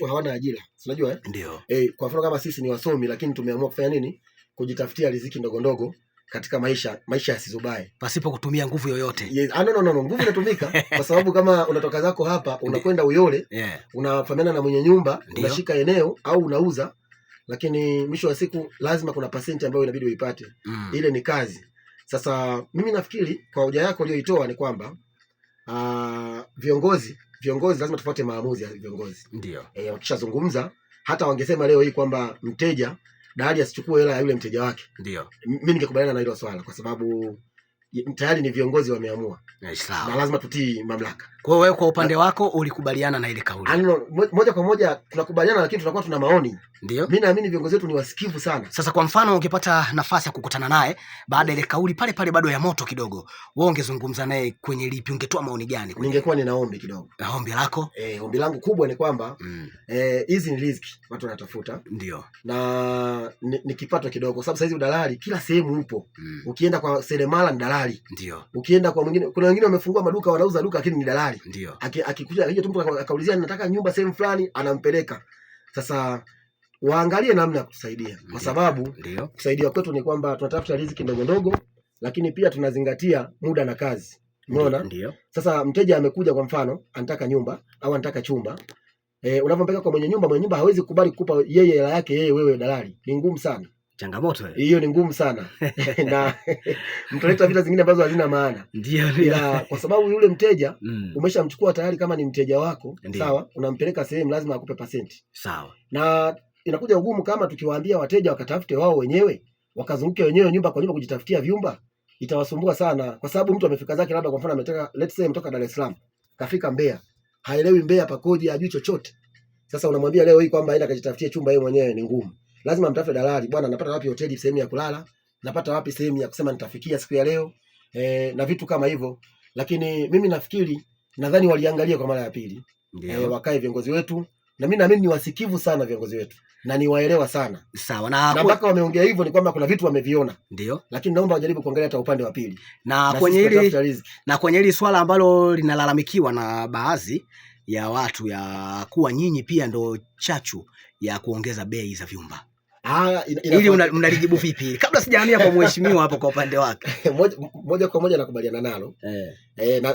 Watu hawana ajira, si unajua eh? Ndio. Kwa mfano kama sisi ni wasomi, lakini tumeamua kufanya nini? Kujitafutia riziki ndogo ndogo katika maisha yasizubae Pasipo kutumia nguvu yoyote. Yes. Ah, no, no, no, no. Nguvu inatumika kwa sababu kama unatoka zako hapa unakwenda Uyole, unafahamiana na mwenye nyumba, unashika eneo au unauza, lakini mwisho wa siku lazima kuna pasenti ambayo inabidi uipate. Ile ni kazi. Sasa mimi nafikiri kwa hoja yako uliyoitoa ni kwamba viongozi lazima tufuate maamuzi ya viongozi. Ndio. Wakishazungumza, hata wangesema leo hii kwamba mteja dalali asichukue hela ya yule mteja wake. Ndio. Mimi ningekubaliana na hilo swala kwa sababu tayari ni viongozi wameamua. Sawa. Na lazima tutii mamlaka. Kwa hiyo wewe kwa upande wako ulikubaliana na ile kauli? No, moja kwa moja tunakubaliana, lakini tunakuwa tuna maoni. Ndio. Mimi naamini viongozi wetu ni wasikivu sana. Sasa kwa mfano ungepata nafasi ya kukutana naye baada ya ile kauli pale pale bado ya moto kidogo, wewe ungezungumza naye kwenye lipi? Ungetoa maoni gani? Ningekuwa nina ombi kidogo. Na ombi lako? Ombi langu kubwa ni kwamba hizi ni riziki watu wanatafuta. Ndio. Na ni kipato kidogo kwa sababu saizi udalali kila sehemu upo. Ukienda kwa seremala ni dalali. Ndio. Ukienda kwa mwingine, kuna wengine wamefungua maduka wanauza duka lakini ni dalali. Ndio. Akikuja akija tu mtu akaulizia nataka nyumba sehemu fulani, anampeleka. Sasa waangalie namna ya kutusaidia kwa sababu kusaidia kwetu ni kwamba tunatafuta riziki ndogo ndogo, lakini pia tunazingatia muda na kazi. Umeona? Ndio. Sasa mteja amekuja kwa mfano anataka nyumba au anataka chumba. Unapompeleka kwa mwenye nyumba, mwenye nyumba hawezi kukubali kukupa yeye hela yake yeye, wewe dalali. Ni ngumu sana. Changamoto hiyo. Hiyo ni ngumu sana. Na mtaleta vita zingine ambazo hazina maana. Ndio, ndio. Ila kwa sababu yule mteja umeshamchukua tayari kama ni mteja wako, sawa, unampeleka sehemu lazima akupe pasenti. Sawa. Na inakuja ugumu kama tukiwaambia wateja wakatafute wao wenyewe, wakazunguke wenyewe nyumba kwa nyumba kujitafutia vyumba, itawasumbua sana kwa sababu mtu amefika zake labda kwa mfano ametoka, let's say ametoka Dar es Salaam, kafika Mbeya, haelewi Mbeya pakoje, hajui chochote. Sasa unamwambia leo hii kwamba aenda akajitafutie chumba yeye mwenyewe, ni ngumu. Lazima mtafute dalali, bwana napata wapi hoteli sehemu ya kulala, napata wapi sehemu ya kusema nitafikia siku ya leo, na vitu kama hivyo. Lakini mimi nafikiri nadhani waliangalia kwa mara ya pili. Wakae viongozi wetu, na mimi naamini ni wasikivu sana viongozi wetu na niwaelewa sana. Sawa, na mpaka wameongea hivyo ni kwamba kuna vitu wameviona. Ndio. Lakini naomba wajaribu kuangalia hata upande wa pili. Na Na sisi tunatafuta riziki. kwenye hili swala ambalo linalalamikiwa na baadhi ya watu ya kuwa nyinyi pia ndo chachu ya kuongeza bei za vyumba. Ili mnalijibu vipi? Kabla sijahamia kwa mheshimiwa hapo kwa upande wake. Moja kwa moja nakubaliana nalo.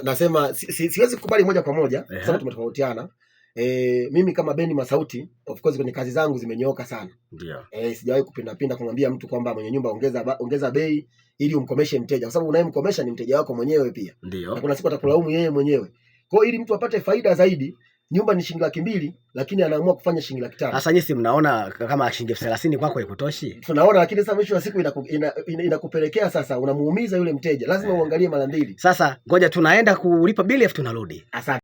Nasema siwezi kukubali moja kwa moja kwa sababu tumetofautiana. Mimi kama Beni Masauti, of course kwenye kazi zangu zimenyooka sana. Ndio. Sijawahi kupinda kumwambia mtu kwamba mwenye nyumba ongeza bei ili umkomeshe mteja, kwa sababu unayemkomesha ni mteja wako mwenyewe pia. Ndio. Na kuna siku atakulaumu yeye mwenyewe. Kwa hiyo ili mtu apate faida zaidi, nyumba ni shilingi 200,000 lakini anaamua kufanya shilingi 500,000. Sasa nyinyi si mnaona kama shilingi 30,000 kwako haikutoshi? Tunaona, lakini sasa mwisho wa siku inakupelekea sasa unamuumiza yule mteja. Lazima uangalie mara mbili. Sasa ngoja tunaenda kulipa bili afu tunarudi. Asante.